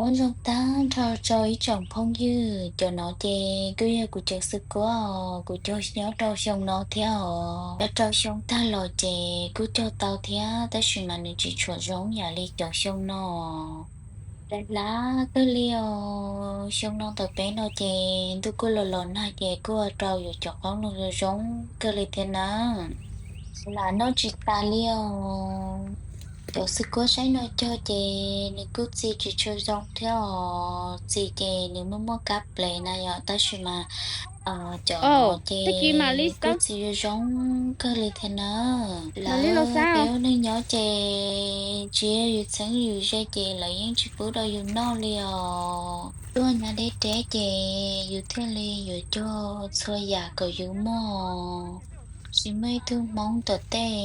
Nyob zoo tag nrho rau ib tsoom phooj ywg, cov no ces kuj yog kuv cov xwb kuab os, kuv cog nyob rau xyoo no thiab os. Nyob rau xyoo tag los ces kuj cog tau thiab, tab sis mas nws tsis tshua zoo yam li cov xyoo no. Hlab hlab kawg li os, xyoo no ntawm peb no ces ntuj kuj los los nag ces kuj ua rau yuav cov qoob loo zoo zoo kawg li thiab na. Lam noj tsis tas li os. Cov xwb kuab saib no cog ces nws kuj txi tsis tshua zoo thiab os, txi ces nws muaj muaj kab plev na yom, tab sis mas cov no ces kuj txi zoo zoo kawg li thiab na. Lawv peb ua neej nyob ces tsis yog yus txheeb yus ze ces lawv yeej tsis pub rau yus noj li os. Tuaj nyob deb deb ces yus thiaj li yuav cog txhua yam kom yus muaj. Tsis muaj ib tug Hmoob tom tej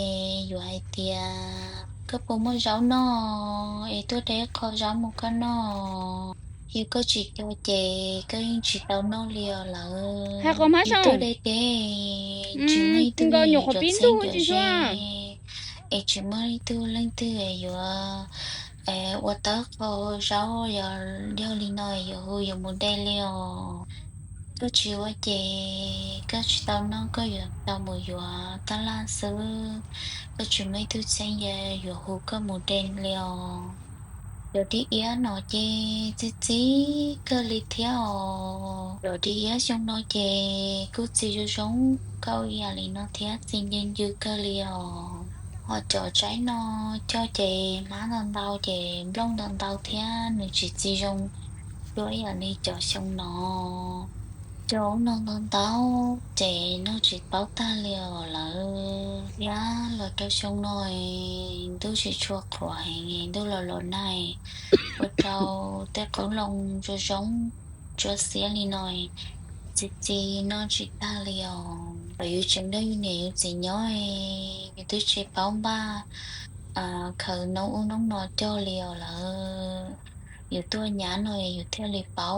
yuav hais tias koj puas muaj zaub noj es tuaj de qho zaub mus koj noj. Yog koj tsis cog ces koj yeej tsis tau noj li os lawv. Tuaj deb deb, tsis muaj ib tug cov txheeb cov ze es tsis muaj ib tug leej twg yuav ua tau qho zaub, yog li no yuav hu yus mus de li os. Koj tsis ua ces koj tsis tau noj, koj yuav tau mus yuav tab laj xwb. Koj tsis muaj ib tug txheeb yuav hu koj mus de li os. Cov dib iab no ces txi txi kawg li thiab os. Cov dib iab xyoo no ces kuj txi zoo zoo nkauj ib yam li no thiab, txi ncw ncw kawg li os. Ho cov tsaib no cog ces hmab ntau ntau ces nplooj ntau ntau thiab, nws tsis txi zoo dua ib yam li cov xyoo no. Cov no ntau ntau ces noj tsis paub tag li os lawv. Thiab los rau xyoo no ntuj tsis tshua qhuav heev, ntuj los los nag, ua rau tej qoob loo zoo zoo tsuab xiab li no txi txi noj tsis tag li os. Thaum yus tseem nrog yus niam yus txiv nyob, yus twb tsis paub npaj khaws noob ub noob no cog li os lawv. Yus tuaj nyob no yus thiaj li paub.